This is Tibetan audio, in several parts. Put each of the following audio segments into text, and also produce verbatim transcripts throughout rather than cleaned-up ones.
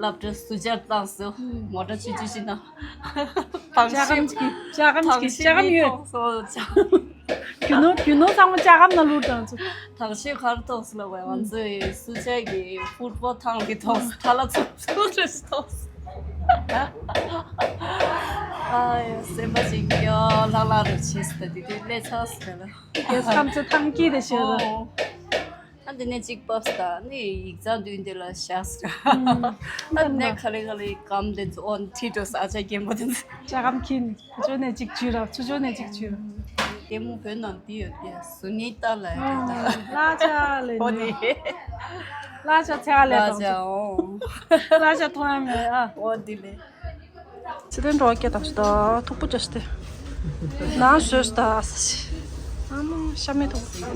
སློབ་གྲྭ་སུ་བཅར་བཏང་སོང་། མོ་ཊ་ཆུ་ཆུ་ཞིག་ན། ལྕགས་སྒམ་གཅིག་ལྕགས་སྒམ་གཅིག་ལྕགས་སྒམ་ཡོད། རྒྱུ་ནོར་རྒྱུ་ནོར་ཚང་མ་ལྕགས་སྒམ་ནང་བླུགས་བཏང་སོང་། ཐང་ཤིང་གར་ཐོག་སོང་ལ་བས་ང་ཚོའི་སུ་བཅར་གྱི་ཕུཊ་བོལ་ཐང་གི་ཐོག་ཐ་ལ་ཚུགས་ཚུགས་རེ་ཐོག་ཨ་ཡ་སེམས་པ་ཅིག་ཡོ་ལྷག་ལྷག་རུ་བྱས་སོང་། ད་དེ་དུས་སླེ་ཚར་སོང་ལ། རྒྱལ་ཁམས་ཚོ་ཐང་སྐྱིད་དེ་ཤོད་རོགས། ཨ་འདི་ནས་གཅིག་བབས་ད་ནི་ཡིག་ཚང་མདུན་དེ་ལ་བཞག་ཟེར། ཨ་ནས་ག་ལེ་ག་ལེ་སྒམ་དེ་ཚོ་ཨོན་ཁྲིད་འགྲོ་ས་ཆ་རྒན་པོ་དེ་ཚོ། ལྕགས་སྒམ་ཁྱེར་ནས་ཕུ་ཆོ་ནས་གཅིག་བྱུས་ར་ཆུ་ཆོ་ནས་གཅིག་བྱུས་ར། ལྟད་མོ་བོད་ནང་འདི་ཡོད་དེ་སུ་ནི་ཏཱ་ལ་ཡོད་ད། ལ་ཆ་ལེ་ཨོ་ནི། ནི། ལ་ཆ་ཚེ་ཨ་ལེ་ལ་དང་ཆ་ཨོ། ལ་ཆ་ཐོང་ཡ་མེད་ཨ། ཨོ་འདི་ལེ། ཚེ་བརྟན་འགྲོ་བ་སྐད་བཏང་སོང་ད་ཐུག་པོ་བཅོས་ཏེ། ནང་བཟོས་ད་ས་ཆེ། ཨ་མ་ཤ་མེད་ཐུག་པོ།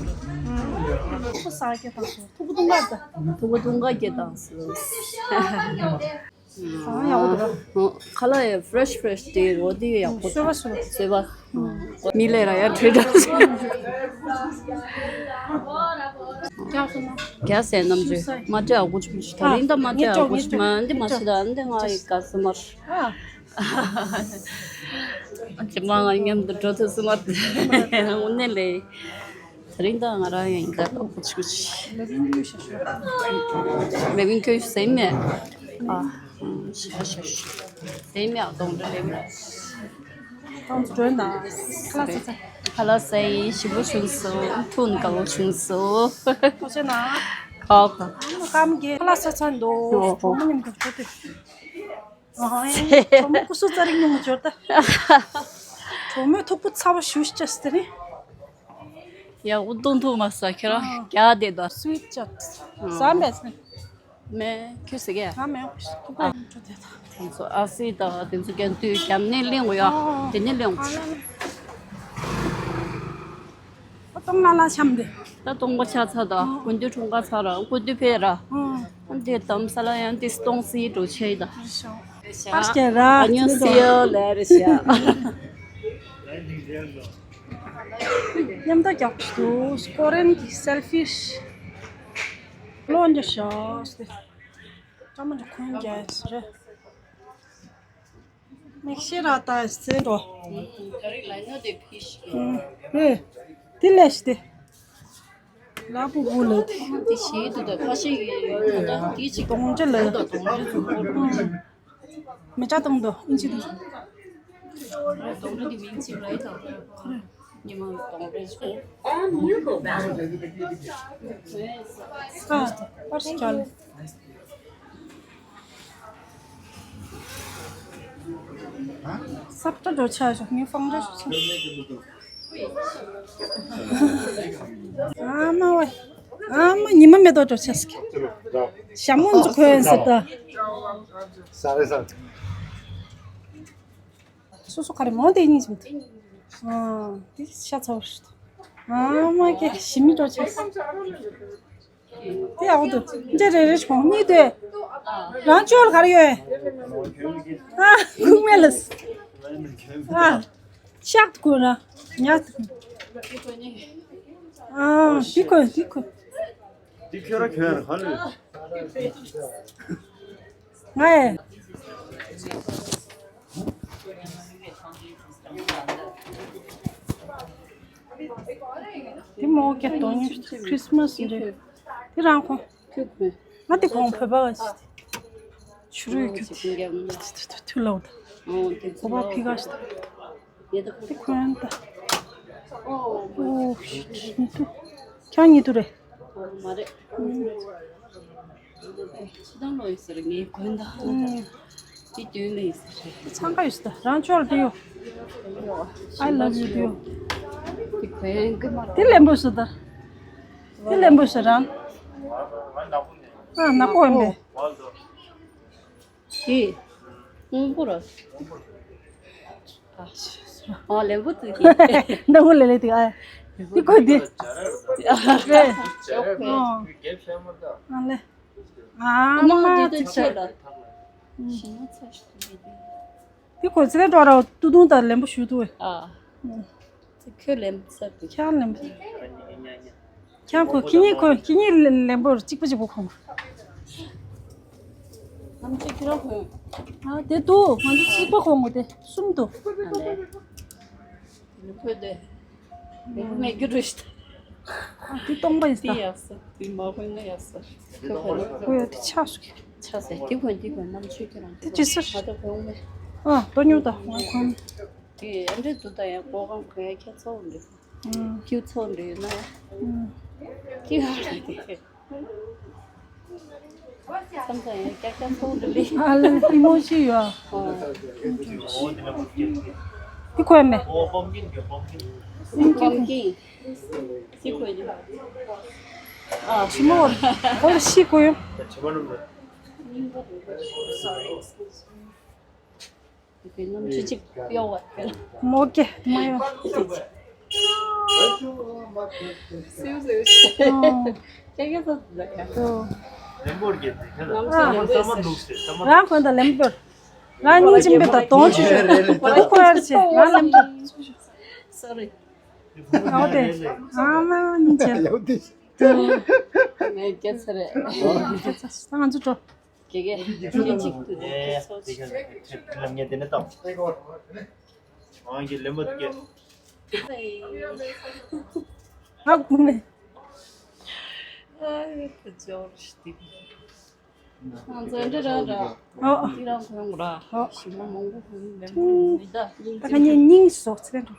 ཐུག་པོ་ཟ་སྐད་བཏང་སོང་ཐུག་པོ་བཏུང་ག་ད། ཐུག་པོ་བཏུང་ག་སྐད་བཏང་སོང་། ཨ་ཡག་པོ་འདུག་ཁ་ལག་ཡ་ཕི་རེ་ཤི་ཕི་རེ་ཤི་དེ་རོ་དེ་ཡག་པོ་སོས་པ་སོས་པ། སོས་པ། མི་ལས་ར་ཡ་བྲོས་འགྲོ། རྒྱ་སེ་རྣམ་དཔྱོད་མ་སྤྲད་ཨ་གུ་ཆུ་མི་ཤི་ད་རིང་ད་མ་སྤྲད་ཨ་གུ་ཆུ་མ་འདི་མ་ཤི་ད་འདི་ང་ཡི་ག་སི་མར། ཅི་མ་ང་མཉམ་དུ་འགྲོ་ཐུབ་སི་མར། དངོས་གནས་ལས། དེ་རིང་ད་ང་རང་ཡང་ཡིན་ད་ཨ་གུ་ཆུ་ཆུ། མེ་བིན་ཁྱོད་སེམས་མེད། ཨ། ཤ་ཤ་ཤ། སེམས་མེད་ཨ་གདོང་འདྲ་ལེམ། ཁོང་ཚོ་འགྲོ་ན་ཁ་ལག་ཟ་ཚ། ཁ་ལག་ཟ་ཡིན་ཞིམ་པོ་བྱུང་སོང་། ཐུག་ནི་དགའ་བོ་བྱུང་སོང་། ཐུགས་རྗེ་གནང་། ཨོ་ཁ། ཨ་མ་སྐམ་གྱི་ཁ་ལག་ཟ་ཚ་འདུག་ཨོ་ཁོ། གྲོགས་མོ་མཉམ་དུ་འགྲོ་དུས། ཨ་ཧོ་ཨེ། གྲོགས་མོ་སྐུ་གཟུགས་རྩ་རིག་ཉུང་ངུ་འབྱོར་ད། གྲོགས་མོས་ཐུག་པོ་ཚ་བ་ཞུ་ཤི་ཅེས་དེ་ནི། ཡ་འུ་དུང་ཐུག་མ་ཟ་ཁྱེད་རང་རྒྱག་བསྡད་ད། སུའིཊ་ཅོག་ཟ་མེད་ཟེར། མེ་ཁྱོད་ཟེར་གས། ང་མེད་ཐུག་པ་ཨ། འགྲོ་དེ་ད། དེ་ཚོ་ཨ་སི་དང་དེ་ཚོ་རྒྱ་མདུད་རྒྱ་མནན་གླེང་དགོས་ཡ། ཨོ། དེ་ནས་གླེང་དགོས། ཨ་ལ་ལ། ཨ་སྟོང་ལ་ལ་འཆམ་དེ། ད་སྟོང་པ་ཆ་ཚ་ད། ཨོ། དགུན་དུས་འཁྲུངས་སྐར་ཚ་ར་དགུན་དུས་ཕེ་ར། ཨོ། ཨ་འདི་དམ་ས་ལ་ཡང་དེ་སྟོང་སི་འགྲོ་ཆེ་ད། ཨར་ཤ་ར། ཨ་ཉོ་སི་ཡོ་ལེ་རེ་ཤ། མཉམ་དུ་རྒྱག་ཏུ་སྐོ་རེན་གྱི་སེལ་ཕི་ཤི། ལོ་འདི་ཤ་སྟེ། ཅང་མ་འཇོག་ཁོན་རྒྱལ་སི་རེད། མིག་ཤེལ་ར་ད་ཟེར་འགྲོ། ཨུམ། དེ་ལས་སྟེ། ལ་པུ་པུ་ལ་དེ། དེ་ཞིག་ཏུ་ད་ཁ་ཤས་ཀྱི་ད་དེ་ཅིག་གདོང་ཅི་ལ། གདོང་ཅི་ཚོ་པོ། ཨུམ། མི་ཅག་གདོང་དུ་ཨིན་ཅི་དུ། གདོང་ཅི་དེ་མིང་ཅིག་ལ་ཡི་ད། ཉི་མ་གདོང་ཅི་ཚོ། ཨ་པར་སི་ཅལ། སབ་ཏྲ་འགྲོ་ཆ་ཞོག་ངའི་ཕང་འདྲ་ཞིག་ཆ། ཨ་མ་ཝེ། ཨ་མ་ཉི་མ་མེ་ཏོག་འགྲོ་ཆ་སི་ཀི། ཞྭ་མོ་འཛུགས་ཁོ་ཡན་སི་ཏ། ས་རེ་ས། སོ་སོ་ག་རེ་མོ་དེ་གཉིས་ཟིན་ཏེ། ཨ་དེ་ཤ་ཚ་བ་ཞིག་ཏུ། ཨ་མ་ཀེ་ཞི་མི་འགྲོ་ཆ་སི། དེ་ཡག་པོ་འདུག་འདྲེ་རེ་རེ་བྱུང་གཉིས་དེ། རང་ཅོལ་གར་ཡོད། ཨ་ཁུག་མེ་ལས། ཨ་ཤག་ཏུ་གོ་ར་ཉག་ཏུ་གོ། ཨ་དེ་གོ་དེ་གོ། དེ་ཁྱོད་ར་གྱོན་ཡ་ག་ལོས། ང་ཡ། དེ་མོ་སྐད་གཏོང་ཉེ་ཁྲི་སི་མ་སི་རེད། དེ་རང་ཁོང་། ང་དེ་ཁོང་བོད་པ་བ་ཞིག་ཆུ་རུད་ཁྱུ་ཐུ་ལོ་ད། བོད་པ་ཕི་ག་ཞིག་ད། དེ་ཁོང་ད། ཨོ་ཤིཊ་ཉི་ཐུ། ཁྱང་ཉི་ཐུ་རེད། མ་རེད། ཕྱི་དང་ལོ་ཡི་ཟེར་ངའི་གོན་ད། དེ་དུས་ལས་ཟེར། དེ་འཚང་ཁ་ཡོད་ཟེར་ད་རང་ཅོག་ལ་དེ་ཡོད། I love you དེ་ཡོད། དེ་གོན་གི་མ་རེད། དེ་ལེན་པོ་ཟེར་ད། དེ་ལེན་པོ་ཟེར་རང་། ཨ་ནག་པོ་ཡིན་པས། དེ། སྔོན་པོ་ར། ཨ་ལེན་པོ་དེ་གི། ནག་པོ་ལེ་ལེ་དེ་ཨ། དེ་གོན་དེ། རེད། ཨ་ལེ། ཨ་མ་དེ་ད་ཆེ་ལ། ཞི་མ་ཚ་ཞིག་དེ་དེ། དེ་གོ་ཚེ་ལེ་འགྲོ་ར་ཏུ་ཏུང་དང་ལེན་པོ་ཞུ་ཏུ། ཨ། ཁྱོད་ལེན་པོ་ས་དེ། ཁྱང་ལེན་པོ། ཁྱང་གོ་ཁྱི་གཉིས་གོ་ཁྱི་གཉིས་ལེན་པོ་གཅིག་པ་གཅིག་པ་གོ། ནམ་ཚོད་ཁྱེད་རང་གོན། ཨ་དེ་འདུག་ང་ཚོ་གཅིག་པ་གོན་དགོས་དེ་གསུམ་འདུག་ཨ་ལས། དེ་ནི་ཁོས་དེ། དེ་ཁོ་མེད་རྒྱུ་རུ་ཤི། ཨ་དེ་སྟོང་པ་ཡིན་ས། དེ་ཡག་ས་དེ་མ་གོན་ན་ཡག་ས། ཁོས་གོན། ཁོ་ཡོད་དེ་ཆགས་སོ། ཆགས་སོ་དེ་གོན་དེ་གོན་ནམ་ཚོད་ཁྱེད་རང་དེ་ཅི་ཟེར། ང་ད་གོན་མེད། ཨ་ལྟོ་ཉོ་ད་ང་གོན། དེ་ཨ་འདྲས་འདུག་ད་ཡང་གོ་གང་གོན་ཡ་ཁྱད་ཚོགས་འདུག་ཨུམ། ཁྱེད་ཚོ་འདྲ་ཡོད་ན། ཨུམ། ཁྱེད་ག་རེ་དེ། མཚམས་མཚམས་ཡང་ཀྱག་ཀྱག་ཚོ་འདྲ་ལི། ཨ་ལ་ལི་མོ་ཤི་ཡོད། ཨོ། འདི་ཁོ་ཡ་མེ། ཨོ་པམ་ཀིན་གྱི་པམ་ཀིན། པམ་ཀིན། འདི་ཁོ་ཡ། ཨ་ཆི་མོ། ཨོ་ཤི་ཁོ་ཡོད། ཆི་མོ་ནམ་རེད། དེ་ནམ་ཆུ་གཅིག་གཡོ་བ་དེ། མོ་ཀེ་མ་ཡོ། སིའུ་སིའུ་ཤི། ཨོ། ཀྱེ་ཀྱེ་སོ་ཟ་ཡ། ཨོ། རན་པོར་གྱེས་ཏེ་ཁྱེད་ལ་ཨ་ལམ་ས་མ་འདུག་ཟེར་ས་མ། རང་གོན་ད་ལེམ་པོར། རང་སྙིང་རྗེ་མེད་ད་གདོང་ཆུ་ཆུ། ཁོ་ཁོ་ཡར་ཆེ་རང་ལེམ་པོར། སོ་རི། ཨོ་དེ། ཨ་མ་སྙིང་རྗེ། ཡག་པོ་དེ། ངས་སྐྱེ་ཚར་རེད། ང་ཚོ་འགྲོ། དགེ་རྒན་སྐད་ཅིག་ཏུ་དེ་སོ་ཅིག་ལམ་ངས་དེ་ནས་བཏང་། ཨང་གི་ལེན་པ་དགེ། ཨ་ཁུ་མེ། ཨ་ཡོད་ཀྱི་འབྱོར་ཞིག་དེ། ང་ཚོ་འདི་ར་ར། ཨོ། འདི་ར་ཁོང་ར། ཨོ། ཞིམ་པོ་མང་པོ་ཁོང་ལེན་པ་འདི་ད། ད་ཁ་ཉིན་སྙིང་སོགས་ཚེ་འགྲོ།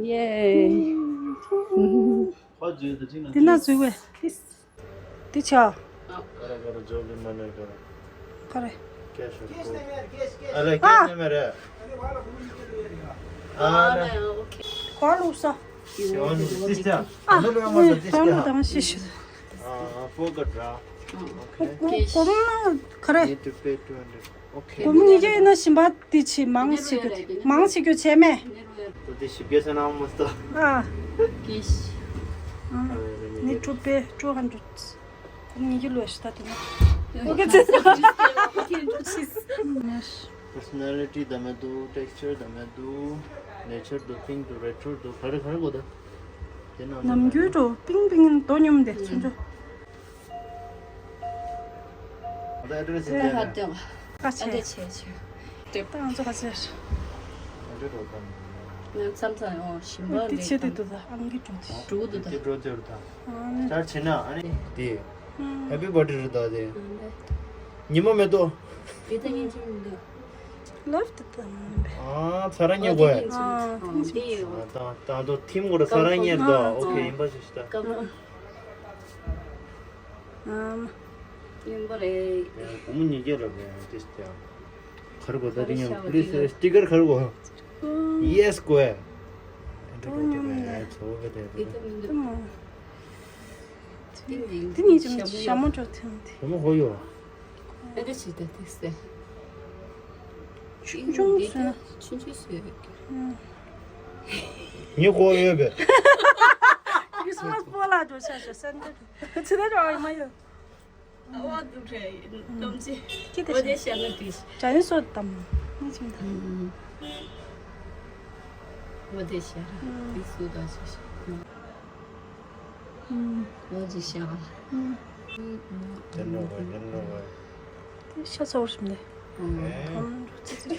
ཡེ། དེ་ན་འཛུལ་བས། འདི་ཆ། ཁ་རེ་ཁ་རེ་འཇོག་གི་མ་ནས་ཁ་རེ། ཁ་རེ། ཀེ་ཤོར་ཀོ། ཨ་ལེ་ཀེ་ཨ། ནེ་མེ་རེ། ཨ་ལེ། ག་ལུགས་ས། ཨ་ནི་ལུགས་མ་ཟ་ཏིས་ཀྱ། ཨ་ནི་ལུགས་མ་ཟ་ཏིས་ཀྱ། ཨ་ཧྥོ་ག་ཏྲ། ཨ་ཧྥོ་ག་ཏྲ། ཨོ་ཁེ། གོ་གོ་མ་ག་རེ། Need to pay two hundred. Okay. སྒོར་མོ་ཉིས་བརྒྱ་ཡིན་ན་ཞིམ་པ་དེ་བྱེད་མང་བྱེད་རྒྱུ་དེ་མང་བྱེད་རྒྱུ་བྱས་མེད། ད་དེ་ཞིབ་རྒྱས་ཟེར་ན་མ་སྟོ། ཨ། ཀེཤ། ཨ། Need to pay two hundred. སྒོར་མོ་ཉིས་བརྒྱ་ལོས་ཤི་ད་དེ་ན། ཨོ་ཁེ་ཚེ། Personality ད་མེད་དུ། Texture ད་མེད་དུ། Nature དུ། Pink དུ། Retro དུ། ག་རེ་ག་རེ་གོ་ད། དེ་ན་ནམ་རྒྱུན་འགྲོ་པིང་པིང་དོ་སྙོམས་དེ་ཚུན་ཚོད། ད་ཨེ་ཌི་རེ་སི་དེ་ཧ་ཏེ་ཁ་ཆེ། ཨ་ལེ་ཆེ་ཆེ། ད་ང་ཚོ་ཁ་ཆེ། ཨེ་ཌི་རེ་སི་ད། ང་མཚམས་མཚམས་ཡོང་ཞིམ་པ་དེ་ཆེ་དེ་འདུག་ད་ཨང་གི་འགྲོ་དེ། འགྲོ་འདུག་ད། དེ་འགྲོ་དེ་རུ་ད། ཨ་ནི་ད་ཆེ་ན་ཨ་ནི་དེ། ཧེ་པི་བར་ཐ་ཌེ་རུ་ད་དེ། ཉི་མ་མེ་ཏོག་དེ་ད་ཡིན་གྱི་མི་འདུག་ལབ་དེ་ད་མི་འདུག་ཨ་ཚ་ར་ཉེ་གོ་ཨ་དེ་ཡིན་གྱི་མི་འདུག་ད་ད་དོ་ཐིམ་གོ་ར་ཚ་ར་ཉེ་རུ་ད། ཨོ་ཁེ་ཡིན་པ་ཞིག་ད། ཨ་མ། ཡིན་པ་རེད། སྒོར་མོ་ཉིས་བརྒྱ་ལ་རེད་ཏིས་ཀྱང་། གར་གོ་ད་དེ་ཉམས་པོ་རེད་ཟེར། སྟི་ཀར་གར་གོ། ཡེས་གོ་ཡ། ཨེ་འདྲ་གོ་ད་ཚོ་ག་དེ་དེ། དེ་ནི་ཅུང་ཞྭ་མོ་འགྲོ་ཐེངས་དེ། ཞྭ་མོ་གོ་ཡོ། ཨེ་འདྲ་ཞིག་ད་ཏིས་ཟེར། ཆུང་ཆུང་ཟེར། ཆུང་ཆུང་ཟེར། ཉི་གོ་ཡོད་པས། ཁྲི་སི་མ་སི་པོ་ལ་འགྲོ་ཆ་ཤོ་སན་ཏེ། ཚེ་ད་འགྲོ་མ་ཡོད། ཨ་བ་དུ་རེ་ལོམ་ཅི། ཁྱི་དེ་བ་དེ་ཤ་ན་དུས། ཇ་ནི་སོ་དམ། ནི་ཅིང་དམ། བ་དེ་ཤ་ར་དུས་སུ་ད་ཤ་ཤ། བ་དེ་ཤ་ར། དེ་ནོ་བ་དེ་ནོ་བ། དེ་ཤ་ཚ་བོར་ཞིམ་ནས། དམ་རུ་ཙི་ཙི་རུ།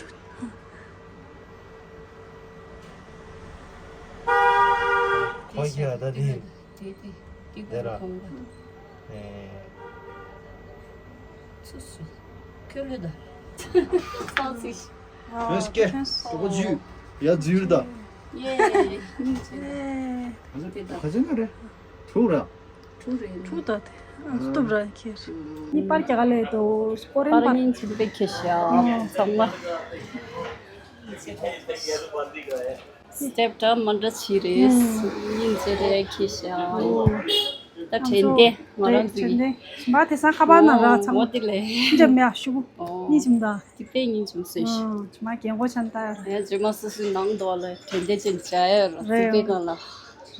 ཁོ་ཡ་ད་དེ། དེ་དེ་དེ་དེ་ར། གོང་ག་ཨེ། སུ་སུ། ཁྱོད་ལོས་ད། སང་སི། ཨོ་ཁེ། ཁོ་ཇུ། ཡ་ཇུ་ར་ད། ཡེ། ཨེ། དེ་ད། ག་ཚོད་ན་རེད། དྲུག་ར། དྲུག་རེད། དྲུག་ད་དེ། ཨ་སྟོབས་ར་ཁེ། ནི་པར་རྒྱ་ག་ལས་དོ་སྐོར་རེན་པར། པར་ཉིན་ཆུན་པེ་ཁེ་ཤ། ཚང་མ། སི་ཊེབ་འདྲ་མ་འདྲ་བྱེད་རེད། ཨུམ། སྙིང་རྗེ་རེད་ཁྱེད་ཤག་ཨོ། ད་དྲན་ཏེ་ང་རང་དྲན་ཏེ་ཚོ། ཞིམ་པ་དེ་སང་ཁ་པར་ནང་རག་ཚང་མ། འོ་དེ་ལས། འཇམ་ཡག་ཤུ་གུ། ཨོ། སྙིང་རྗེ་མ་ད། དེ་དཔེ་སྙིང་རྗེ་མ་སོས་ཤག་ཨོ། ཞིམ་པ་རྒན་གོག་ཆང་ད་ཡ། ཡ་རྗེས་མ་སོ་སོའི་ནང་དུ་བ་ལ་དྲན་ཏེ་ཅན་བྱ་ཡ་ར་རེད། ཚིག་པའི་སྒང་ལ།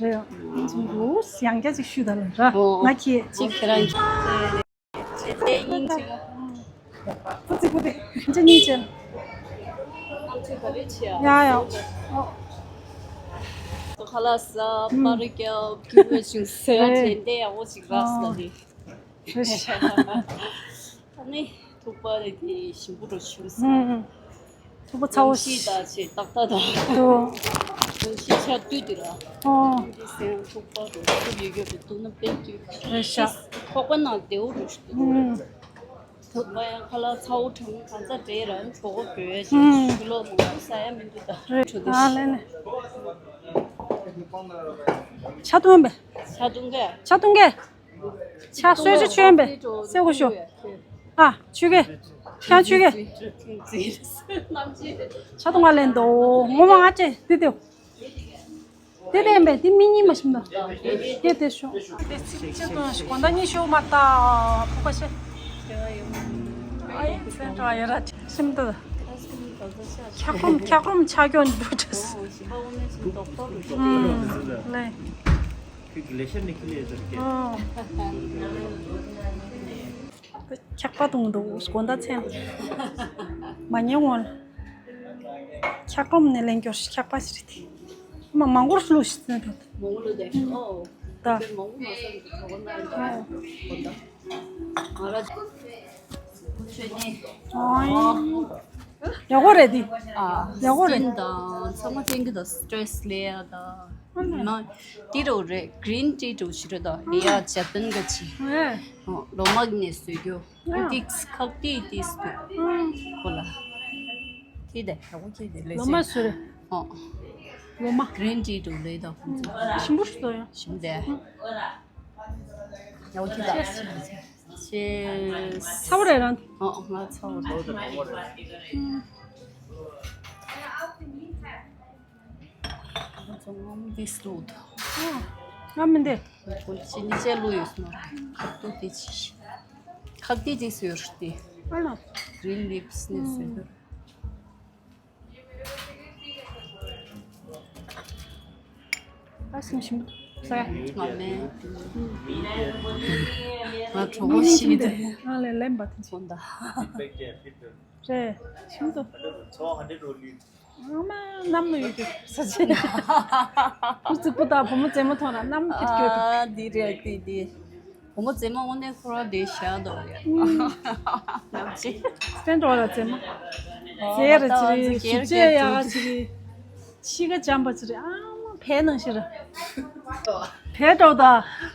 རེད། སྙིང་རྗེ་མ་རུ་ཡང་བསྐྱར་ཅིག་ཞུས་ད་ལ་ར། ཨོ། ང་ཁྱེད། ཅིག་ཁྱེད་རང་གིས། ཁྱེད་ཚེ་སྙིང་རྗེ་མོ། ཁོ་ཚིག་པོ་དེ་ཁྱེད་ཚེ་སྙིང་རྗེ། ཨམ་ཆི་ག་རེ་བྱེད་ཡ། ཡ་ཡ། ཨོ། ཁ་ལག་ཟ་པར་རྒྱབ་རྒྱུ་བའི་ཞིང་ཟེར་བ་དྲན་ཏེ་ཡག་པོ་ཞིག་རག་སོང་ནི། ཨ་ནི། ཐུག་པ་རེད་དེ་ཞིམ་པོ་འགྲོ་ཆུ་ས། ཨུམ། ཨུམ། ཐུག་པ་ཚ་བོ། གོམས་གཤིས་དང་ཆེ་ཏག་ཏག་དང་། དུ། གོམས་གཤིས་ཆ་དུས་དུ་ར། ཨོ། འདི་སེང་ཐུག་པ་རུ་ཐུག་ཡོད་ཡོད་དུ་འདུག་ན་དཔེ་དུས། རེད་ཤག་ཁོག་པ་ནང་བདེ་བོ་རུ་ཞིག་འདུག་ཨུམ། ཐུག་པ་ཡང་ཁ་ལག་ཚ་བོ་གྲང་གང་ཚ་འདྲེ་ར་གྲོགས་པོ་བོད་ཨུམ། ཞུ་ལོ་མང་པོ་ས་ཡ་མི་འདུག་ད། རེད། ཆུ་དུ་ཨ་ལེ་ལེ། ཆ་ཐུང་བས། ཆ་ཐུང་གས། ཆ་ཐུང་གས། ཆ་སོས་ཆུ་ཆོན་པས་སེ་གོ་ཤོ། ཨ། ཆུ་གེ། ཁྱང་ཆུ་གེ། ཆ་ཐུང་ང་ལེན་དོ། ངོ་མ་ང་ཅེ་དེ་དེ། དེ་དེ་ཡིན་པས་དེ་མི་གཉིས་མ་ཤིམ་དོ། དེ་དེ་ཤོ། དེ་ཚིག་ཆེ་དོན་ཞིག་གོ་ད་གཉིས་ཤོ་མ་ལྟ་ཕུག་པ་ཤེ། ཨ་ཡེ་ཚན་ཏྲ་ཡ་ར་ཤིམ་དོ། འཁྱག་རོམ་འཁྱག་རོམ་ཆ་སྐྱོན་འདུག་ཅེས། ལེ། ཁྱོད་ཀྱི་ལས་ཤར་ནས་ཁྱི་ལས་ཟེར་གྱི། འཁྱག་པ་འཐུང་འདུག་དགོང་དག་མཚན། མ་ཉལ་སྔོན་ལ། འཁྱག་རོམ་ནས་ལེན་སྐྱོར་ཞིག་འཁྱག་པ་ཞིག་རེད་དེ། མ་མང་པོར་བླུགས་ཤིག་ཟེར་ནས། མང་པོ་བླུགས་ཏེ། ཨོ། ད། དཔེ་མང་པོ་མ་ཟ་འདུག་དགོང་དག་ཨ་འདྲ། དགོང་དག་ང་ར་ཆོས་ཉིད། ཨོ། ཡག་པོ་རེད་དེ། ཨ། ཡག་པོ་རེད། སྐྱིན་དང་ཚང་མ་ཅན་གྱི་དང་སི་ཊེ་རེ་སི་ལས་ཡ་དང་། ཨ་ནི། ན་ཏི་རོ་རེད། གི་རིན་ཏི་རོ་ཞིག་རེད་དང་ཡ་ཇ་པན་ག་ཅི། ཨེ། ཨོ། ལོ་མ་གི་ནས་བཟོས་རྒྱུ། ཨ། ཏིགས་ཁག་ཏི་ཏིས་ཏུ། ཨ། ཁོ་ལ། ཁྱི་དེ་ཡག་པོ་ཁྱི་དེ་ལས་ལོ་མ་ཟེར། ཟོས་རེད། ཨོ། ལོ་མ། གི་རིན་ཏི་རོ་ལས་དང་ཁོ་ཚོ། ཞིམ་པོ་ཞིག་ཏོ་ཡ། ཞིམ་དེ། ཡག་པོ་ཁྱི་དང་། ཅེས། ཚ་བོ་རེད་རང་། ཨོ་ང་ཚ་བོ་རེད། ང་ཚོ་ངོམ་འདི་སུ་འདུག་ཨོ། ང་མི་འདི། ཁོ་ཅི་ནི་ཅེ་ལུ་ཡོད་སོང་། ཁབ་ཏུ་དེ་ཅི། ཁབ་ཏི་དེ་སུ་ཡོད་རེད་དེ། ཨ་ལ། གི་རིན་ལིབས་ནས་སུ་ཡོད། ཨ་སེམས་ཤིང་ས་ཡ། ང་མེད། ང་གྲོགས་པོ་ཞིག་དེ། ང་ལས་ལེན་པ་དེ་ཚོ་འདའ། རེད། ཤིང་ཏོ། ང་མ་ནམ་ལ་ཡོད་ཀྱི་ས་ཆེན། བུ་གཅིག་པུ་དང་བུ་མོ་རྩེད་མོ་ཐོག་ན་ནམ་ཁྱེར་ཀྱི་ཡོད་ཀྱི། ཨ་འདི་རེད་འདི་འདི། བུ་མོ་རྩེད་མོ་དངོས་གནས་ཁོ་རང་བསྡད་བཞག་འདུག་ཡ། ནམ་ཅི། སྤེན་འགྲོ་བ་ལ་རྩེད་མོ། ཨོ་རྩེ་ར་ད་ཅི་ང་ཚོ་རེད། ཞུ་རྒྱ་ཡ་ག་ཅི་རེད། ཤི་ཁ་འཇམ་པ་ཅི་རེད། ཨ་མ་བས་ནང་ཤི་ར། བས་འགྲོ་ད།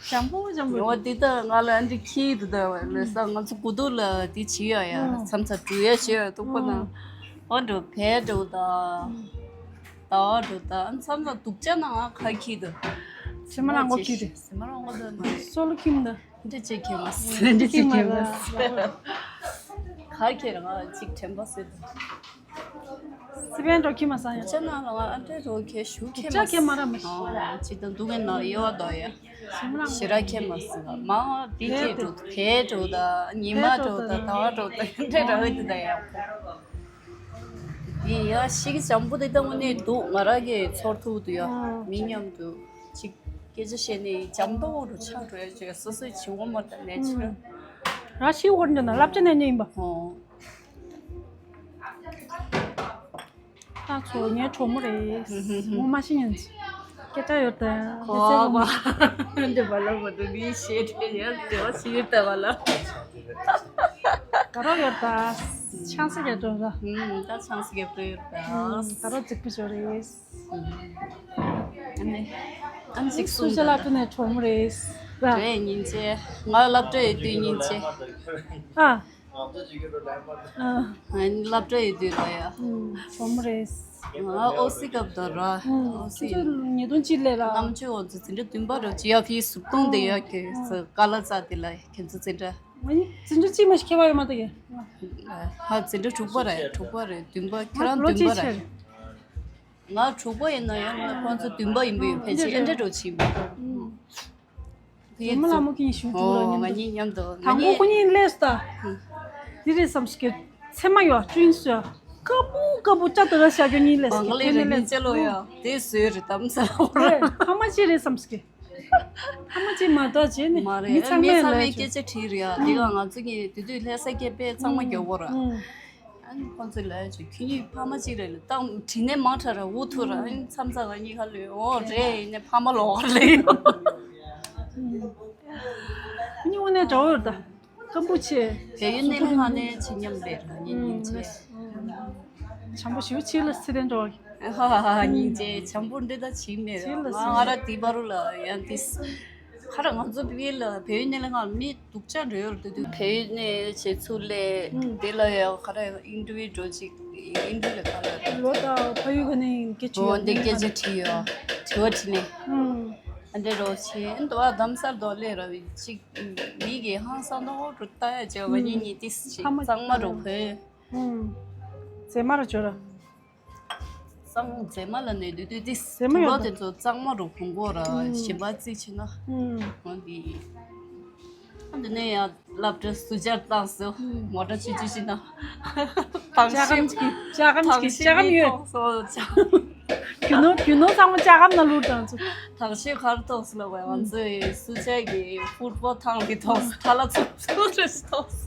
འཇམ་པོ་འཇམ་པོ། ཡོ་འདི་ད་ང་ལ་འདི་ཁྱི་འདི་ད་ལ་ས་ང་ཚོ་གུ་དུ་ལ་འདི་བྱི་ཡ་ཡ་མཚམས་མཚམས་འགྲོ་ཡ་བྱི་ཡ་ཐུག་པ་ན། ཨོ་འགྲོ་བས་འགྲོ་ད། ད་འགྲོ་ད་མཚམས་ལ་སྡུག་ཅག་ན་ང་ཁ་ཁྱི་ད། ཕྱི་མ་རང་མགོ་ཁྱི་ད། ཕྱི་མ་རང་མགོ་ད་མ་རེད། སོ་ལོ་ཁྱིམ་ད། འདི་ཅེ་ཁྱི་མ་སི་འདི་ཅེ་ཁྱི་མ་སི། ཁ་ཁྱི་རང་ཅིག་དྲན་པ་སི་ད། སི་པན་འགྲོ་ཁྱི་མ་ས་ཡ། སྡུག་ཅག་ན་ང་ཨ་འདྲ་རོ་ཁྱི་ཞུ་ཁྱི་མ་སི། སྡུག་ཅག་ཁྱི་མ་ར་མ་ཤི། ཅིག་ད་འདུག་གི་ན་ཡེ་བ་ད་ཡ། ཞི་ར་ཁྱེད་མ་སི་ལ་མ་དེ་ཁྱེད་འགྲོ་ཕེ་འགྲོ་ད་ཉི་མ་འགྲོ་ད་ད་བ་འགྲོ་ད་འདྲེ་འདྲ་འོད་དེ་ད་ཡ། དེ་ཡ་ཤི་གི་བྱམས་པོ་དེ་ལྟ་བུ་ནས་འདུག་ང་ར་གི་ཚོར་ཐུབ་དུ་ཡ་མི་མཉམ་དུ་ཅིག་སྐད་ཆ་བཤད་ནས་བྱམས་པོ་རུ་ཆགས་འགྲོ་ཡ་ཅིག་སོ་སོའི་བྱི་བོ་མ་ད་ནས་ཆི། ར་ཤི་བོར་འདྲ་ན་བསླབ་བྱ་ནས་ཉོས་ཡིན་པ། ཨོ། ད་ཚོ་ངའི་གྲོགས་མོ་རེད། ངོ་མ་ཤི་ཉན་ཚེ། སྐད་ཆ་ཡོད་དེ། ཁོ་བ། འདི་བ་ལ་བ་འདི་མི་ཤེས་དེ་ཡ་དེ་བ་ཤི་ཡོད་དེ་བ་ལ། ག་རོ་ཡོད་ད། ཆང་ས་རྒྱབ་འགྲོ་ད། ད་ཆང་ས་རྒྱབ་འགྲོ་ཡོད་ད། ག་རོ་རྫིག་པོ་ཞོ་རེད། ཨ་ནི། ཨ་ནི་ཅིག་སུ་ཞི་ལ་ཀུ་ནས་གྲོགས་མོ་རེད། རེད་ཉིན་བྱེད། ང་སློབ་གྲྭ་ཡོད་དུས་ཉིན་བྱེད། ཨ། ཨ། ང་སློབ་གྲྭ་ཡོད་དུས་ར་ཡ། ཨུམ། གྲོགས་མོ་རེད། ང་ཨོ་སི་སྐབས་དུ་ར། ཨུམ། ཨོ་སི། ཁྱོད་ཚོ་ཉིས་སྟོང་གཅིག་ལས་ར། རྣམ་དཔྱོད་འོ་ཚོ་འཛིན་གྲྭ་བདུན་པ་ར་ཇི་ཡ་ཕི་ཟུར་གཏོང་དེ་ཡ་ཁྱོད་ཚོ་ཀ་ལ་ཙ་དེ་ལ་ཁྱོད་ཚོ་འཛིན་གྲྭ། ང་ནི་འཛིན་གྲྭ་གཅིག་མ་ཞིག་ཁྱད་པར་ཡོད་མ་ཐག་གི། ཧ་འཛིན་གྲྭ་དྲུག་པ་ར་ཡ་དྲུག་པ་ར་བདུན་པ་ཁྱོད་རང་ལོ་བདུན་པ་གཅིག་ར། ཆེ་རེད། ང་དྲུག་པ་ཡིན་ན་ཡང་ང་ཁོང་ཚོ་བདུན་པ་ཡིན་པ་ཡིན་ཕལ་ཆེར་ཨེ་འདྲ་འགྲོ་ཕྱིན་པ། ཨུམ། ཨུམ། ཡུམ་ལ་མོ་ཁྱེད་ཞུ་འཇུག་ལ་མཉམ་དུ། ང་གཉིས་མཉམ་དུ། དང་པོ་ཁོ་གཉིས་སླེབས་སོང་ད། འདི་རེད་བསམ་སྐྱེ། ཚེ་མ་ཡོད་ཅུང་ཟོས། དཀར་པོ་དཀར་པོ་ལྕགས་དུ་ར་ཤ་གྱོ་གཉིས་སླེབས་སོང་། ང་ལས་རེ་གཉིས་ཅེ་ལོ་ཡ། དེ་ཟོས་རེད་དམ་ས་ལ་བོར། ཕ་མ་གཅིག་རེད་བསམ་སྐྱེ། ཕ་མ་གཅིག་མ་གཏོགས་བྱས་ནས་མ་རེད། མི་ཚང་མས་ལ་སྐད་ཆ་དྲིས་རེད་ཡ། དེ་ག་ང་ཚོ་གཉིས་དེ་དུས་ལྷ་ས་སྐད་དཔེ་ཚང་མ་རྒྱོབ་པོ་ར། ཨ་ནི་ཁོང་ཚོས་ལབ་ཡ་ཆུ་ཁྱོད་གཉིས་ཕ་མ་གཅིག་རེད་ལ་བཏང་དྲི་ནས་མང་དྲགས་ར་འུ་ཐུག་ར། ཨ་ནི་མཚམས་མཚམས་ང་གཉིས་ཁ་ལོས་འོ་རེད་ཡིན་ནས་ཕ་མ་ལོག་ར་ལེ་ཡོད། གཉིས་འུ་ནས་འདྲ་བོ་ཡོད་ད། སྐམ་པོ་ཆེ། བལ་ཡུལ་ནས་ལྷག་ནས་ཆེ་མཉམ་པའི་རང་ཉིད་སྙིང་རྗེ། བྱམས་པོ་ཞུ་ཕྱི་ལ་སི་ཏན་འགྲོ། ཧ་ཧ་ཧ། སྙིང་རྗེ། བྱམས་པོ་འདི་ད་བྱིས་མེད། ཕྱི་ལ་ང་སི་ང་ར་དེ་བར་ལ་ཡང་དེ་ཁ་ར་ང་ཚོ་བལ་ལ་བལ་ཡུལ་ནས་ལ་ང་མི་སྡུག་ཅག་འགྲོ་ཡོད་དུ་དུ་བལ་ཡུལ་ནས་བྱེད་ཚུལ་ལས་དེ་ལ་ཡང་ཁ་ར་ཨིན་ཊར་བིའུ་འགྲོ་ཅིག་ཨིན་ཊར་བིའུ་ལ་ཁ་ར་ལོ་ད་ཕ་ཡུལ་ག་ནས་ཡིན་སྐད་ཆ་འོ་ཡོད་འདི་སྐད་ཆ་དྲིས་ཡོད། དྲི་བ་དྲིས་ནས་ཨ་འདྲ་རོགས་བྱེད་འདུག་ཨ། དམ་སར་དོ་ལས་ར་བའི་ཅིག་མི་གི་ཧང་སང་ནོ་རུ་ལྟ་ཡ་ཅེ་བ་ཉིད་ཉིད་ཏིས་ཅིག་ཚང་མ་རུ་བོས། ཨུམ། མཛེས་མ་ར་འབྱོར་ར། གཙང་མ་མཛེས་མ་ལ་ནས་དུས་དུས་ཏིས་མཛེས་མ་དུ་ལོ་ཡོད་དེ་ཚོ་གཙང་མ་རུ་བུང་གོ་ར་ཨུམ། ཞིམ་པ་རྩིས་ཆེ་ན། ཨུམ། འོན་ཏེ། འདི་ནས་ཡང་སློབ་གྲྭ་སུ་བཅར་བཏང་སོ་ངོ་སྤྲོད་ཅི་ཅི་ཞིག་ན། ལྕགས་སྒམ་གཅིག་ལྕགས་སྒམ་གཅིག་ལྕགས་སྒམ་ཡོད། རྒྱུ་ནོར་རྒྱུ་ནོར་ཚང་མ་ལྕགས་སྒམ་ནང་བླུགས་བཏང་སོ། དག་ཤོས་གར་ཐོགས་ལ་བས་ང་ཚོས་སུ་ཅག་གི་ཕུཊ་བོལ་ཐང་གི་ཐོགས་ཐ་ལ་ཚུབ་ཚུབ་རེ་ཐོགས།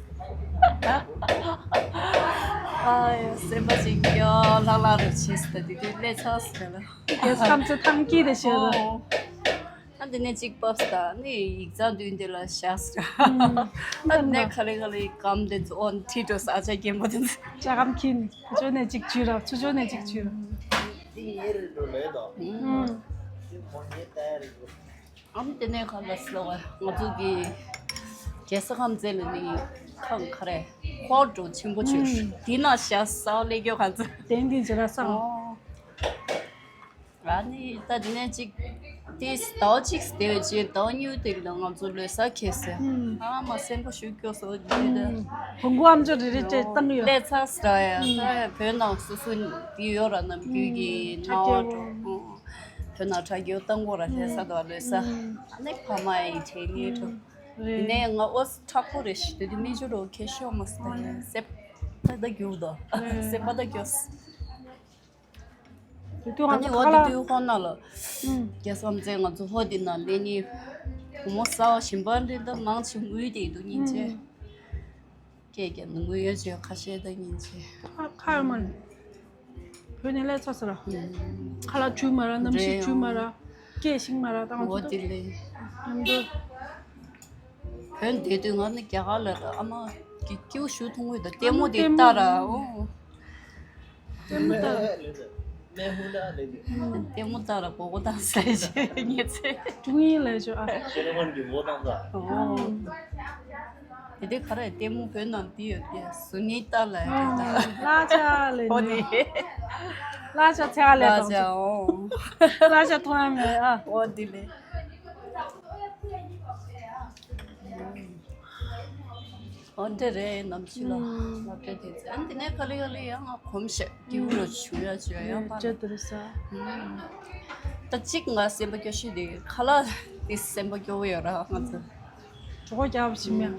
ཨ་ཡ་སེམས་པ་ཅིག་ཡ་ལྷག་ལྷག་རུ་ཆེ་སྟེ་དེ་དུས་ལས་ཚ་སི་ལ། རྒྱལ་ཁམས་ཚོ་ཐང་སྐྱིད་དེ་ཤོད་ར། ཨ་འདི་ནས་གཅིག་བབས་ད་ནི་ཡིག་ཚང་མདུན་དེ་ལ་བཞག་ཟེར། ཨ་འདི་ནས་ག་ལེ་ག་ལེ་སྒམ་དེ་ཚོ་ཨོན་ཁྲིད་འགྲོ་ས་ཨ་ཅག་རྒན་པོ་དེ་ཚོ། ལྕགས་སྒམ་ཁྱིན་ཁོ་ཚོ་ནས་གཅིག་བྱུས་ར་ཚུར་ཕྱོགས་ནས་གཅིག་བྱུས་ར། ཨ་འདི་ནས་ག་ལ་སོ་ང་ཚོ་གི་རྒྱལ་ས་ཁམས་ཚན་ལ་ནི་ཁང་ག་རེ་ཧོ་ཏེལ་ཆེན་པོ་བྱུས་འདི་ན་བཞག་ས་ལས་སྐྱོ་ག་ཚོད། དེང་འདི་ཚོ་ར་སང་། ཨ་ནི་ད་དེ་ནས་ཅིག་དེ་ཟླ་བ་གཅིག་དེ་བས་རྗེས་ཟླ་བ་གཉིས་དེ་ལ་ང་ཚོ་ལོ་གསར་ཁེལ་སོང་། ཨ་མ་སེམས་པ་ཤུགས་སྐྱོ་སོ་རྒྱུ་ད། བོང་གུ་ཨམ་ཅོག་རེ་རེ་སྤྲད་བཏང་གི་ཡོད། ལས་ཚར་སོང་ཡ་ད་བོད་ནང་སོ་སོ་དེ་ཡོད་ར་ནམ་རྒྱུན་གྱི་ཁྲ་རྒྱལ་ནང་བོ། བོད་ནང་ཁྲ་རྒྱལ་བཏང་གོ་ར་ལྷ་ས་དང་ལོ་གསར། ཨ་ནི་ཕ་མ་ཡི་དྲན་ཉེ་འགྲོ། དེ་ནས་ང་ཨོ་སི་དྲག་པོ་རེ་ཞིག་དེ་དུས་མི་ཅོ་རོ་ཁེ་ཤོ་མ་སི་ད་ཡ་སེམས་པ་ད་རྒྱུག་དོ་སེམས་པ་ད་སྐྱོ། དེ་དུས་ང་ཨ་ནི་ཚོ་འོ་ཁ་དེ་ལག་དུས་ཁོ་ན་ལ། ཨུམ། རྒྱལ་སམ་ཚེ་ང་ཚོ་ཧོ་དེ་ན་ལེ་ནི། བུ་མོ་ས་བ་ཞིམ་པ་འདི་ད་མང་ཆེ་དངུལ་དེ་དུ་ཉིན་ཆེ། ཨུམ། སྐད་རྒྱབ་ན་དངུལ་ཡོད་ཆེ་ཁ་ཤས་ད་ཉིན་ཆེ། ཁ་ཁ་ཡོད་མ་རེད། བོད་ནས་ལས་ཚོགས་ས་ར། ཨུམ། ཁ་ལག་བྱུས་མ་ར་གནམ་གཤིས་རེད་བྱུས་མ་ར། སྐད་ཤིང་མ་ར་ད་ང་འོ་ཚོ་དེ་ལེ། མཉམ་དུ། བོད་འདི་དུས་ང་ནི་རྒྱ་གར་ལ་ཨ་མ་གི་སྐྱིའུ་ཞུ་ཐུང་བོ་དང་ལྟད་མོ་དེ་ལྟ་ར་འོ། ལྟད་མོ་ལྟ་ར། ལྟད་མོ་ལྟ་ར་གོ་གོ་དང་ཟེར་ཞེས་ངེས་ཚེ། ཀྲུང་ཡིན་ལས་ཆོག་ཨ། ཤེ་ལ་ཧོན་གྱི་འོ་དང་ས། ཨོ། དེ་དུས་ག་རེ་ལྟད་མོ་བོད་ནང་འདི་ཡོད་དེ་སུ་ནི་ལྟ་ལ་ཡོད་ད། ལ་ཆ་ལེ་ཨོ་ནི། ལ་ཆ་ཚེ་ག་ལེ་ལ་དང་ཆ་ཨོ། ལ་ཆ་མཐོང་ཡ་མེད་ཨ། ཨོ་དེ་ལེ། འོན་ཏེ་རེད་ནམ་ཞིག་ལ་ལབ་དེ་དེ་ཚེ་ཨ་འདི་ནས་ག་ལེ་ག་ལེ་ཡང་ང་གོམས་ཤག་སྐྱིད་པོ་རུ་བྱུང་ཡ་བྱུང་ཡ་ཡང་པ་ཅི་དེ་རེད་ས། ད་གཅིག་ང་སེམས་པ་སྐྱོ་ཤོས་དེ་ཁ་ལག་དེ་སེམས་པ་སྐྱོ་བོ་ཡོད་ར་ང་ཚོ། གྲོད་ཁོག་རྒྱགས་པ་ཞིམ་ཡ།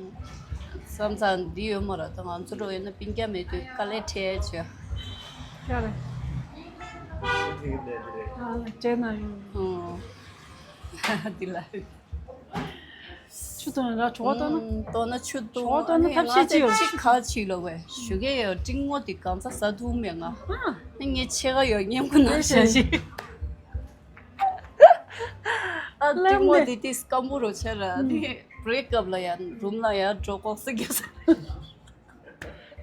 བསམ་ཚང་འདི་ཡོད་མ་ར་ད་ང་ཚོ་འགྲོ་ཡོད་ན་སྤུན་ཀྱག་མེད་དུས་དཀའ་ལས་འཕྲད་ཡ་བྱུང་ཡ། ཡ་རེད། ཨ་ལ་དྲན་ན་ཡོང་། འདི་ལ། ཆུ་བཏོན་ར་གྲོད་ཁོག་བཏོན་ན། ཨུམ། བཏོན་ན་ཆུ་བཏོན། གྲོད་ཁོག་བཏོན་ན་ཨ་ནི་ཐབས་ཤེས་ཅི་ཡོད། ང་ཚོ་གཅིག་ག་བྱིས་ལོ་བས་ཞུ་གི་ཡོད་ཏིང་མོ་དེ་གང་ཚ་ཟ་ཐུབ་མེད་ང་། ཨ་ནི་ངས་ཕྱེད་ཀ་ཡོད་སྙེམས་ཁུ་ན་ཤ་ཞིག་ཨ་ཏིང་མོ་དེ་དེ་སྐམ་པོ་རོ་ཆེ་ར་ཨ་ནི་བྷི་རེག་ཨབ་ལ་ཡ་རུམ་ལ་ཡ་འགྲོ་ལྐོག་ཟ་རྒྱུ་ས།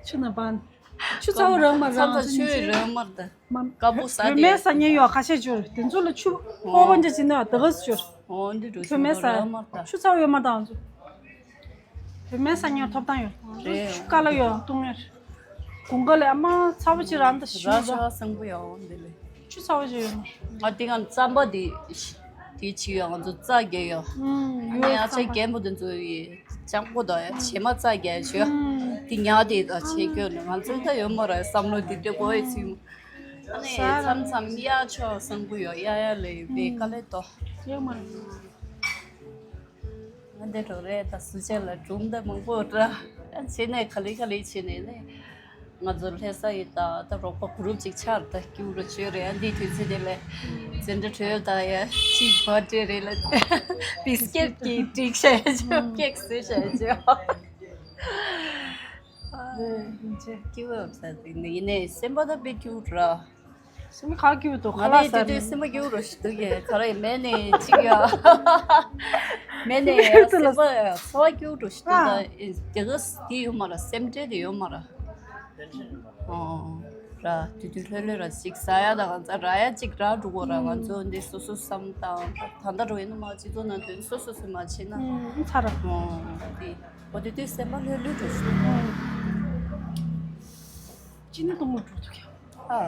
ཆུ་ན་བན། ཆུ་ཚ་བོ་རང་མ་རང་ཚ་ཆུ་རང་མར་ད། དཀར་པོ་ཟ་དེ། བོད་མའི་ཟ་ཉེ་ཡོད་ཁ་ཤས་བཅུར་དེ་ཚོ་ལ་ཆུ་ཨོ་ཨོ་བོ་འདྲ་ཅིག་ན་ད་ག་སུ་བཅུར། ཨོ་འདི་འགྲོ་བོད་མའི་ཟ་ཆུ་ཚ་བོ་ཡོད་མ་དང་ཚོ། བོད་མའི་ཟ་ཉེ་ཐོབ་ཐང་ཡོད། རེད། ཆུ་དཀའ་ལ་ཡོད་བཏུང་ཡོད། དགུན་ཁ་ལས་ཨ་མ་ཚ་བོ་ཅིག་རང་ད་ཞུ་ར་ད། ཆུ་བ་སང་པོ་ཡོད་འདི་ལས། ཆུ་ཚ་བོ་ཅིག་ཡོད་མ། ང་དེ་གང་རྩམ་པ་དེ་དེ་ཆི་ཡོད་ང་ཚོ་རྩ་རྒྱས་ཡོད། ཨ་ནི་ཨ་ཅག་རྒན་པོ་དེ་ཚོ་ཡི་ལྕགས་པོ་དང་ཡ་བྱེ་མ་རྩ་རྒྱས་ཆོད། དེ་ཉག་དེ་དང་ཆེ་སྐྱོ་ནས་ང་ཚོ་ད་ཡོད་མ་ར་བསམ་བློ་དེ་འདྲ་གོ་ཡི་ཚིག་ཨ་ནི་མཚམས་མཚམས་གཡག་ཆོག་སང་པོ་ཡོད་གཡག་གཡག་ལ་ཡོད་པའི་དཀའ་ལས་དོ། ཡོད་མ་རེད། ང་འདི་འགྲོ་རེད་ད་སུ་ཆེ་ལ་སྒྲུང་ད་མང་པོ་འདྲ། བྱས་ནས་ག་ལེ་ག་ལེ་བྱས་ནས་ནི། ང་ཚོ་ལྷ་ས་ཡི་ད་ད་རོགས་པ་གུ་རུབ་ཅིག་ཆགས་ད་སྐྱུ་རུ་བྱོས་རེད་ཨ་འདི་དུས་ཚོད་དེ་ལས། འཛིན་གྲྭ་གྲོལ་ད་ཡ་གཅིག་བར་ཌེ་རེད་ལ། བི་སི་ཀེད་ཀྱི་སྒྲིག་བྱས་ཅོ་ཀེག་བཟོས་བྱས་ཅོ། ཨ། ཡིན་ཆེ། སྐྱིད་པོ་ཡོད་ས་དེ་ནི་ཡིན་ནའི་སེམས་པ་ད་དཔེ་སྐྱིད་པོ་ར། སེམས་ཁ་སྐྱིད་འདུག་ཁ་ལག་ཟ་ནས། ང་ལ་དེ་དུས་སེམས་སྐྱིད་རོ་ཞིག་འདུག་གས། ག་རེ་མེད་ནས་ཅིག་ཡ། མེད་ནས་སེམས་པ་ཚོར་བ་སྐྱིད་རོ་ཞིག་འདུག་ད་དེ་ག་དེ་ཡོད་མ་ར། སེམས་ཁྲལ་དེ་ཡོད་མ་ར། ཨོ། ར་དུས་དུས་ལྷོད་ལྷོད་ར་ཅིག་ཟ་ཡ་ད་གང་ཚ་ར་ཡ་ཅིག་ར་འགྲོ་གོ་ར། ང་ཚོ་འདི་སོ་སོ་བསམ་སྟངས་ད་ལྟ་འགྲོ་ཡིན་ནོ་མ་སྤྱི་ཚོགས་ནང་དོན་སོ་སོ་སོ་མ་བྱེད་ན། ཨུམ་ཚ་ར། ཨོ་དེ་འོ་དེ་དུས་སེམས་པ་ལྷོད་ལྷོད་འགྲོ་ཞིག་ཨུམ། ཅི་ནི་གཏོང་མི་འགྲོ་ཐུག་ཡ། ཨ།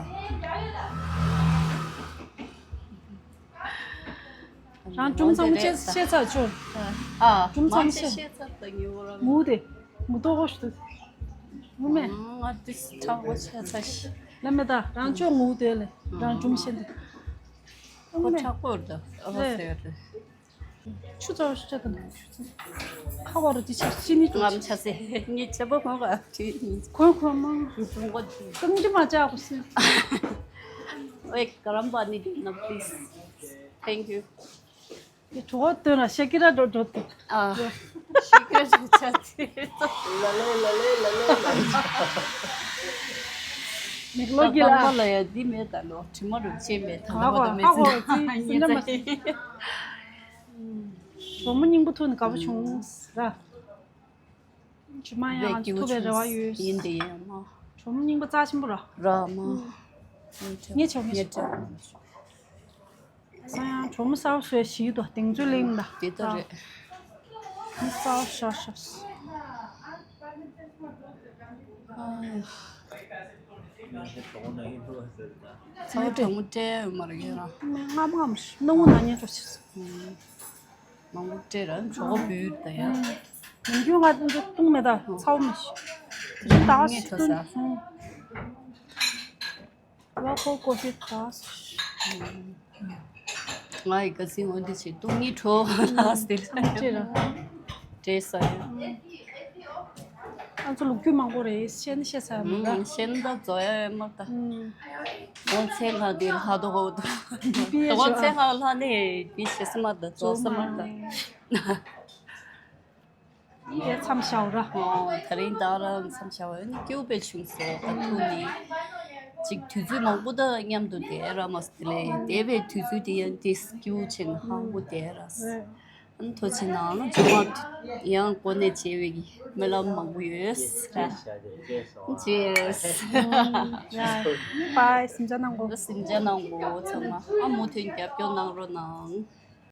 རང་ཅུང་ཚང་མ་ཤེས་ཤེས་ཚར་ཆོག་ཨ། ཅུང་ཚང་མ་ཤེས། ཤེས་ཚར་ད་ཉེ་བོ་རང་། མུ་དེ། མུ་ཏོག་ཧོ་ཤུ་དུ། མུ་མེ། ང་དུས་ཁྲག་པོ་ཆེ་ཚ་ཤི། ལ་མེ་ད་རང་ཅོ་ངུ་དེ་ལེ། རང་ཅུང་ཤེས་དེ། ཁོ་ཁྲག་པོ་རེད་ད། ཨ་ཧོ་ཟེར་རེད། ཆུ་ཚ་བ་ཤུ་ཆ་དང་ཆུ་ཚ། ཁ་བ་རུ་དེ་ཆ་སི་ནི་ཏུ། ང་མི་ཆ་སེ་ངེད་ཆ་པོ་ཁོང་ག་ཁོན་ཁོན་མང་། ཀུང་ཀྲི་མ་ཅག་གོ་སི། ཨོའི་ག་རམ་པ་ནི་དེ་ན་པི་ལི་སི། Thank you. དེ་གྲོགས་སྟོན་ལ་ཤེ་ཀི་ར་འགྲོ་འགྲོ་དུ། ཨ། ཤེ་ཀི་ར་འགྲོ་ཆ་ཚེ། ལ་ལེ་ལ་ལེ་ལ་ལེ་ལ། མིག་ལོ་གི་ལ། ལ་ཡ་འདི་མེད་ད་ལོ་དྲི་མ་རུ་ཆེ་མེད་ད་ཧ་ལོ་གོ་ད་མེད་ཧ་གོ་ཚེ་ཚེ་ཡིན་ན་མ་ཚེ། གྲོགས་མོ་སྙིང་པོ་ཐུག་ནས་དགའ་པོ་བྱུང་ར། ཇི་མ་ཡང་ཐུག་པའི་རེ་བ་ཡོད། ཡིན་དེ་ཡིན་མ། གྲོགས་མོ་སྙིང་པོ་རྩ་ཆེན་པོ་ར། ར་མ། ངས་བྱ་མི་ངས་བྱ། ས་ཡང་གྲོགས་མོ་གསར་པ་བཟོས་ཞིག་ཏུ་གདེང་ཚོད་གླེང་ད། དེ་ལྟ་རེད། མི་གསར་པ་ཤ་ཤ། ཚང་གྲོགས་མོ་སྤྲད་ཡོད་མ་རེད་ཁྱེད་རང་། ངམ་ངམ་སྣང་བ་ན་ཉེ་གྲོགས་ཤིག་མང་པོ་སྤྲད་ར་གྲོགས་པོ་བུད་ད་ཡ། ནམ་རྒྱུན་ང་ཚོ་བཏུང་མེད་ད་ཚ་བོ་མི་ཤི། དེ་རིང་ད་ངས་ཁྲོ་ས། སྟོན་སོང་། Local coffee class. ང་ཡི་ག་སྲིད་འོན་ཏེ་ཆེ་སྟོང་ཉིད་ཁྲོ་ལ་སྟེར་ཨ་ཅེ་ར། བྲེས་ས་ཡ། ཨ་ཚོ་ལོ་རྒྱུས་མང་པོ་རེད་ཤེས་ནི་ཤེས་ས་ཡ་མ་ར། ཤེས་ན་ད་ཛོ་ཡ་ཡ་མ་ད། ཨོ་ཚེ་ང་དེ་ལྷ་དོ་གོ་དོ། ཨོ་ཚེ་ང་ལྷ་ནི་དེ་ཤེས་ས་མ་ད་ཛོ་ས་མ་ད། ཡིན་པས་མཚམས་བཞག་ར། ཨོ། ད་རིང་ད་ར་མཚམས་བཞག་པ་ཡིན་སྐྱིད་པོ་དཔེ་བྱུང་སོང་ད་ཐུག་ནི། ཅིག་དུས་ཚོད་མང་པོ་ད་མཉམ་དུ་བསྡད་ར་མ་སོང་དེ་ལས་འདས་པའི་དུས་ཚོད་དེ་ཡང་དེ་སྐྱིད་པོ་བྱས་ནས་ཧང་པོ་བསྡད་ར། ཨ་ནི་ཐུགས་རྗེ་གནང་ལ་ཇོ་མ་ཡང་གོ་གནས་བྱས་པའི་གི་སྨོན་ལམ་མང་པོ་ཡོད་ར། Cheers. Bye. སིམ་ཇ་གནང་གོ། སིམ་ཇ་གནང་གོ་ཚང་མ་ཨ་མུ་མཐུད་རྒྱབ་སྐྱོར་གནང་རོགས་གནང་།